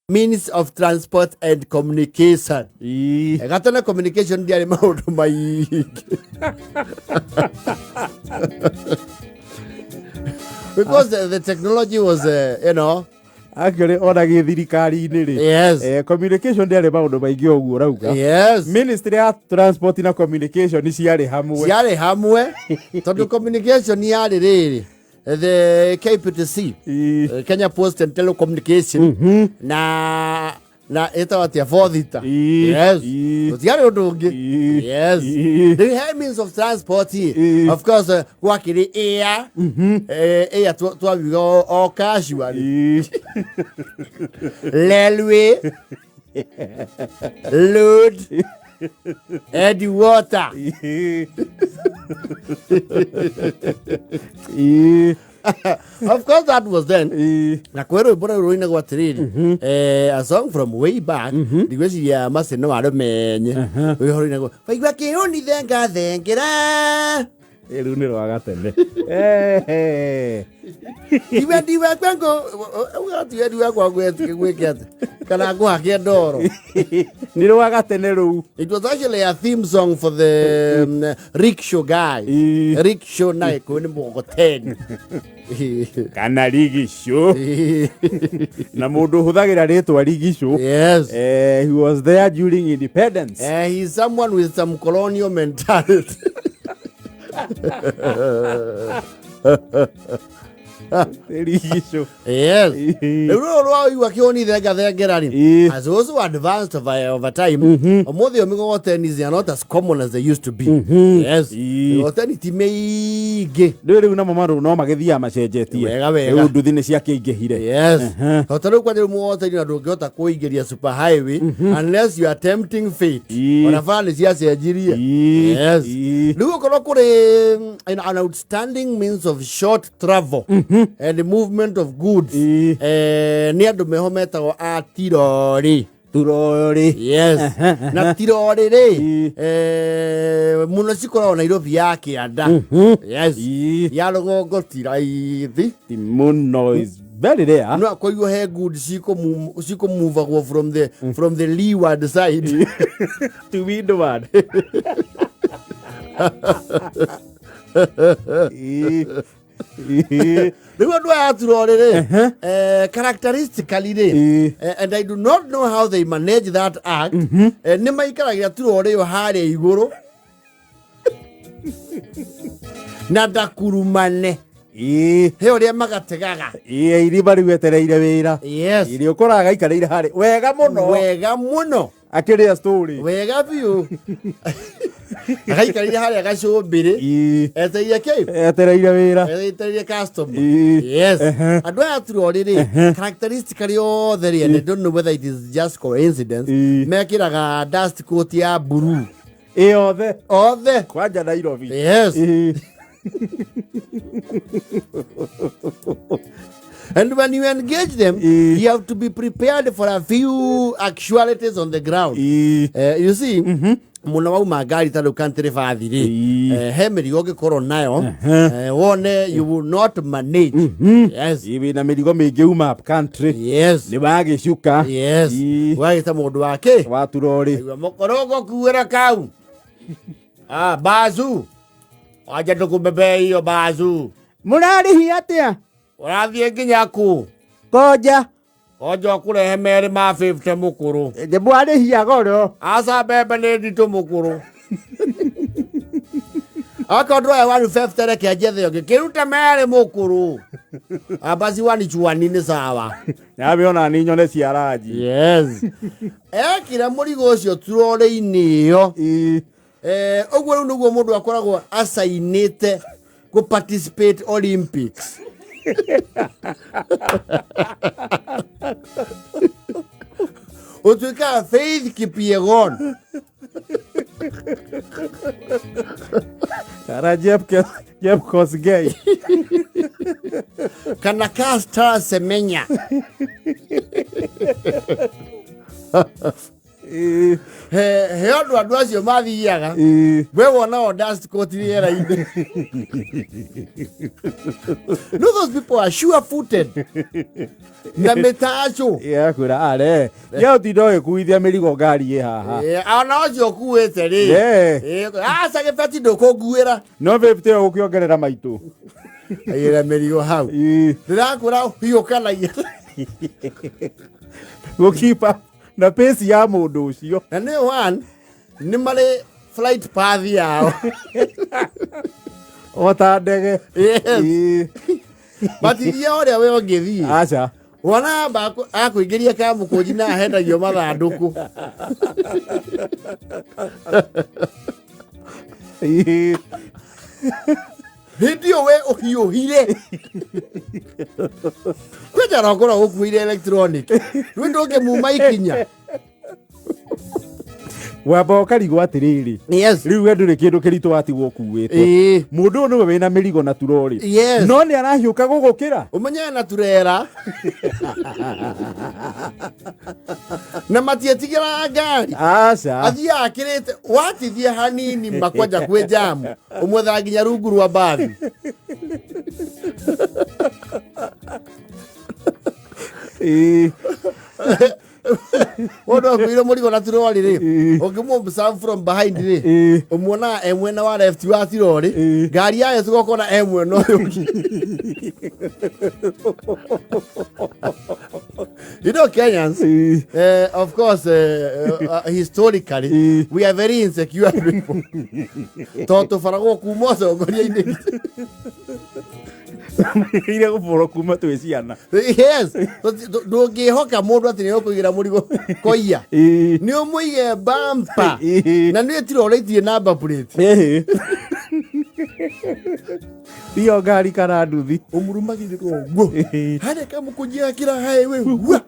Means of transport and communication. Gatene communication ndiarĩ maũndũ maingĩ because the technology was Actually ona gĩthirikari-inĩ rĩ, communication ndĩarĩ maũndũ maingĩ ũguo ũrauga. Ministry ya transport na communication ciarĩ hamwe. Ciarĩ hamwe tondũ communication yarĩ rĩrĩ, the KPTC, Kenya Post and Telecommunication, na ĩtagwo atĩa, Fothita. Gũtiarĩ ũndũ ũngĩ. The he means of transport, of course, gwakĩrĩ air, air twabiuga o casually, railway, road and water. Of course that was then. Na kwĩ rwĩmbo rũu rũinagwo atĩrĩrĩ, a song from way back, ndigwĩciria macio no arũmenye rwĩho rũinagwo, waigua kĩũni thenga thengera. Rĩu nĩ rwa gatene. Iwe ndiwe kwengo uga tiwe ndiwe kwa gwĩke atĩ kana ngũhake ndoro. Nĩ rwa gatene rũu. It was actually a theme song for the rickshaw guy. Rickshaw na gĩkũyũ nĩ mũgogoteni. Kana rigicũ, na mũndũ ũhũthagĩra rĩtwa rigicũ, he was there during independence. He's someone with some colonial mentality. Rigicũ. Rĩu rũrũ rwa kĩũni thenga thengera rĩ, has also advanced over time. Ũmũthĩ ũyũ mĩgogoteni they are not as common as they used to be. Mĩgogoteni ti mĩingĩ. Rĩu namo marũ no magĩthiaga macenjetie. Wega, wega. Rĩu nduthi nĩ ciakĩingĩhire. Tondũ rĩu kwanja rĩu mũgogoteni na ndũngĩhota kũingĩria super highway unless you are tempting fate. Ona bara nĩ ciacenjirie. Rĩu okorwo kũrĩ an outstanding means of short travel and movement of goods, nĩ andũ meho metagwo a tirori. Turori. Na tirori rĩ, mũno cikoragwo Nairobi ya kĩanda. Ya rũgongo ti raithi. Ti mũno, is very rare. No akoigwo he goods cikũmuvagwo from the leeward side to windward. Rĩu andũ aya aturori rĩ, characteristically rĩ, and I do not know how they manage that act, nĩ maikaragĩra turori ĩyo harĩa igũrũ na ndakurumane. He ũrĩa magategaga. Irima rĩu etereire wĩra. Iria ũkoraga aikarĩire harĩ wega mũno. Wega mũno. Akĩrĩa story. Wega biũ, agaikarĩire harĩa gacũmbĩrĩ etereire kĩ? Etereire wĩra. Etereire customer. Andũ aya turori rĩ, characteristically othe rĩ, and I don't know whether it is just coincidence, mekĩraga dust coat ya blue. Ĩ othe? Othe. Kwanja Nairobi. And when you engage them, you have to be prepared for a few actualities on the ground. You see, mũno wauma ngari ta rĩu country bathi rĩ, he mĩrigo ũngĩkorwo nayo, wone you will not manage. Wĩna mĩrigo mĩingĩ uma up country. Nĩ wagĩcuka. Wagĩta mũndũ wake wa turori. Aigua mũkorogo kuĩra kau. Ah, bazu. Wacha tukubebe hiyo bazu. Mũrarĩhia atĩa? Ũrathiĩ nginya kũ? Konja. Konja ũkũrehe merĩ ma 50 mũkũrũ. Mwarĩhia goro. Aca, mbembe nĩ nditũ mũkũrũ. Okorwo ndũroya 150 reke njethe ũngĩ. Kĩrute merĩ mũkũrũ. Abaci wanichuani nĩ sawa. Nyambe ona ni nyone cia ranji. Ekĩra mũrigo ũcio turorĩ-inĩ ĩyo. Ũguo rĩu nĩguo mũndũ akoragwo acainĩte kũ participate Olympics. Ũtuĩkaga Faith Kipyegon. Kana Jeff Kosgei. Kana Caster Semenya. He ũndũ andũ acio mathiaga. We wona o dust coat rĩera-inĩ. No, those people are sure footed na mĩtacũ. Yakwĩra are ya ũtinda ũgĩkuithia mĩrigo ngari ĩ haha. Ona ũcio ũkuĩte rĩ. Aca gĩbeti ndũkũnguĩra. No 50 ĩyo gũkĩongerera maitũ. Aigĩra mĩrigo hau. Ndĩrakwĩra hiũkanagia. Gũkipa na pace ya mũndũ ũcio. Na nĩ one nĩ marĩ flight path yao. O ta ndege. Yes. Matithia ũrĩa we ũngĩthiĩ. Aca. Wona amba akũingĩria kamũkũnji na ahendagio mathandũkũ. Hĩndĩ ĩyo we ũhiũhire kwanja rokorwo gũkuĩire electronic rĩu ndũngĩmuma ikinya. Wamba ũkarigwo atĩrĩrĩ, rĩu we ndũrĩ kĩndũ kĩritũ watigwo ũkuĩte. Mũndũ ũyũ nĩwe wĩna mĩrigo na turorĩ. No nĩ arahiũka gũgũkĩra. Ũmenye na turera na matietigĩraga ngari. Aca. Athiaga akĩrĩte watithia hanini makwanja kwĩ jamu ũmwethaga nginya rungu rwa mbathi. Mũndũ akuire mũrigo na tirori rĩ, ũngĩmũ observe from behind rĩ, ũmuonaga e mwena wa left wa tirori, ngari yayo tũgokona e mwena ũyũ ũngĩ. You know Kenyans, of course, historically, we are very insecure people. Tondũ tũbaragwo kuma ũtongoria-inĩ. Ire gũborwo kuma twĩ ciana. Yes, ndũngĩhoka mũndũ atĩ nĩ ũkũigĩra mũrigo koia. Nĩ ũmũige bampa. Na nĩ tirore itirĩ number plate. Iyo ngari kana nduthi. Ũmũrũmagĩrĩra ũguo. Harĩa kamũkũnjia kĩra highway. Wua.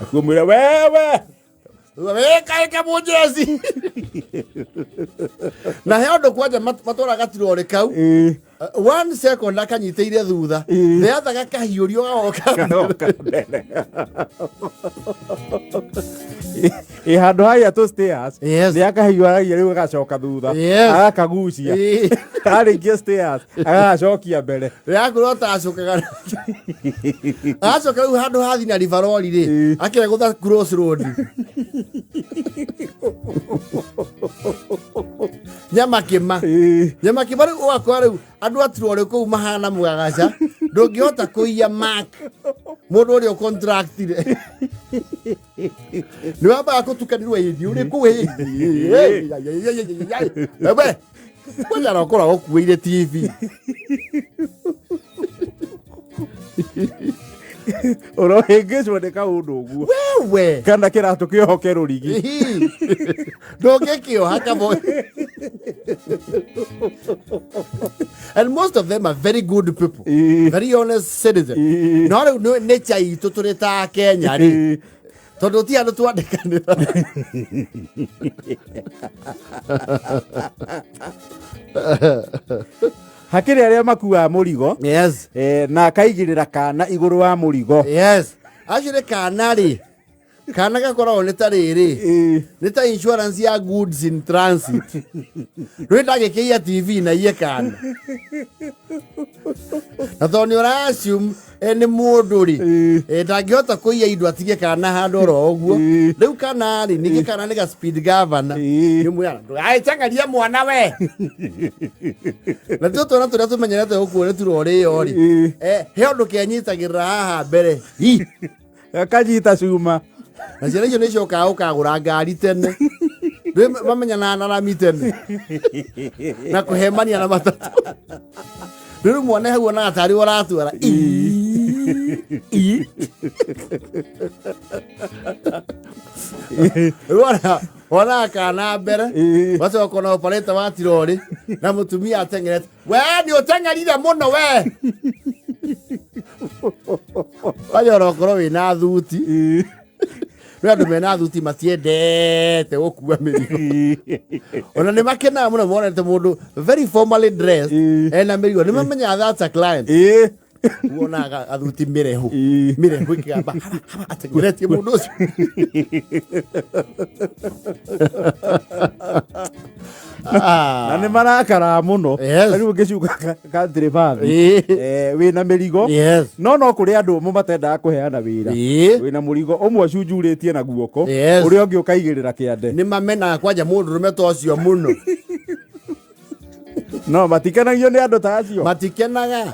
Akumwĩra wewe. Weka mũnjeci. Na he ũndũ kwanja matwaraga tirore kau. 1 second akanyitĩire thutha. The other gakahiũrio gagoka. Gagoka mbere. Ĩ handũ haya tũ stairs. Nĩ akahiũragia rĩu agacoka thutha. Agakagucia. Arĩkia stairs agagacokia mbere. Yakwĩrwo tacokaga. Acoka rĩu handũ ha thina ribarori rĩ, akegũtha cross road. Nyama kĩma. Nyama kĩma rĩu ũgakora rĩu andũ a tirori kũu mahana mũgagaca, ndũngĩhota kũiya mark mũndũ ũrĩa ũcontractire. Nĩ wambaga kũtukanĩrwo ĩndi ũrĩkũ ĩ. Wewe, kwanja no ũkoragwo ũkuĩire TV. Ũrohĩngĩcwo nĩ kaũndũ ũguo. Wewe. Kana kĩratũ kĩohoke rũrigi. Ndũngĩkĩoha kabo. And most of them are very good people. Very honest citizen. No rĩu nature itũ tũrĩ ta Kenya rĩ. Tondũ ti andũ twandĩkanĩra. Hakĩrĩ arĩa makuaga mũrigo. Na akaigĩrĩra kana igũrũ wa mũrigo. Acio nĩ kana rĩ. Kana gakoragwo nĩ ta rĩrĩ. Nĩ ta insurance ya goods in transit. Rĩu ndagĩkĩiya TV na iye kana. Na tondũ nĩ ũra assume nĩ mũndũ rĩ, ndangĩhota kũiya indo atige kana handũ oro ũguo. Rĩu kana rĩ, ningĩ kana nĩ ga speed governor. Nĩ mwĩra, ndũgagĩcang'arie mwana we. Na tũtũ twana tũrĩa tũmenyerete gũkuo nĩ turorĩ ĩyo rĩ. He ũndũ kenyitagĩrĩra haha mbere. Hi. Kanyita cuma. Na ciana icio nĩ icokaga gũkagũra ngari tene. Rĩu mamenyanaga na rami tene. Na kũhemania na matatũ. Rĩu mwana hau onaga tarĩ we ũratwara. Ii. Rĩu ona kana mbere. Wacoka ũkona operator wa tirori na mũtumia ateng'erete. We nĩ ũteng'erire mũno we. Wajua ũrokorwo wĩna thuti. Rĩu andũ mena thuti matiendete gũkua mĩrigo. Ona nĩ makenaga mũno monete mũndũ very formally dressed ena mĩrigo. Nĩ mamenyaga that's a client. Wonaga athuti mĩrehu. Ii. Mĩrehu ĩkĩgamba haba, haba, ateng'eretie mũndũ ũcio. Na nĩ marakara mũno. Yes. Rĩu ũngĩcuka kantirĩbathi Ĩĩ. wĩna mĩrigo, Yes. no kũrĩ andũ amwe matendaga kũheana wĩra. Ĩĩ. Wĩna mũrigo ũmwe ũcunjurĩtie na guoko, Yes. ũrĩa ũngĩ ũkaigĩrĩra kĩande. Nĩ mamenaga kwanja mũndũ rũme ta ũcio mũno. No matikenagio nĩ andũ ta acio. Matikenaga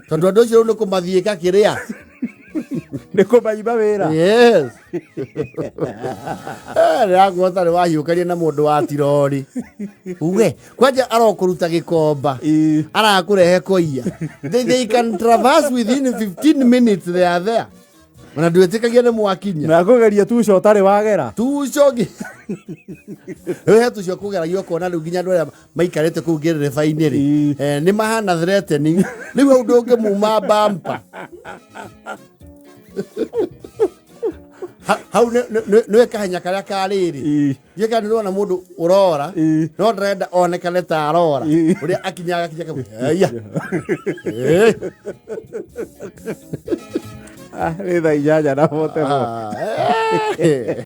tondũ andũ acio rĩu nĩ kũmathiĩka kĩrĩa. Nĩ kũmaima wĩra. Yes. Ndĩrakuona nĩ wahiũkania na mũndũ wa tirori uge kwanja arokũruta gĩkomba. Ĩĩ. Arakũrehe koia, they can traverse within 15 minutes, they are there, ona ndwĩtĩkagia nĩ mwakinya. Na kũgeria tuco ũtarĩ wagera. Tuco rĩu he tuco kũgeragia ũkona rĩu nginya andũ arĩa maikarĩte kũu ngĩrĩrĩba-inĩ rĩ, Ĩĩ. nĩ mahana threatening, rĩu hau ndũngĩmuma bampa. Hau nĩ kahenya karĩa ka rĩrĩ. Ĩĩ. Ndiũĩ kana nĩũrona mũndũ ũrora, Ĩĩ. no ndĩrenda onekane ta arora. Ĩĩ. Ũrĩa akinyaga akinya kau aya. Eh. Ah, nĩ thaa 8:44. Ah, eh.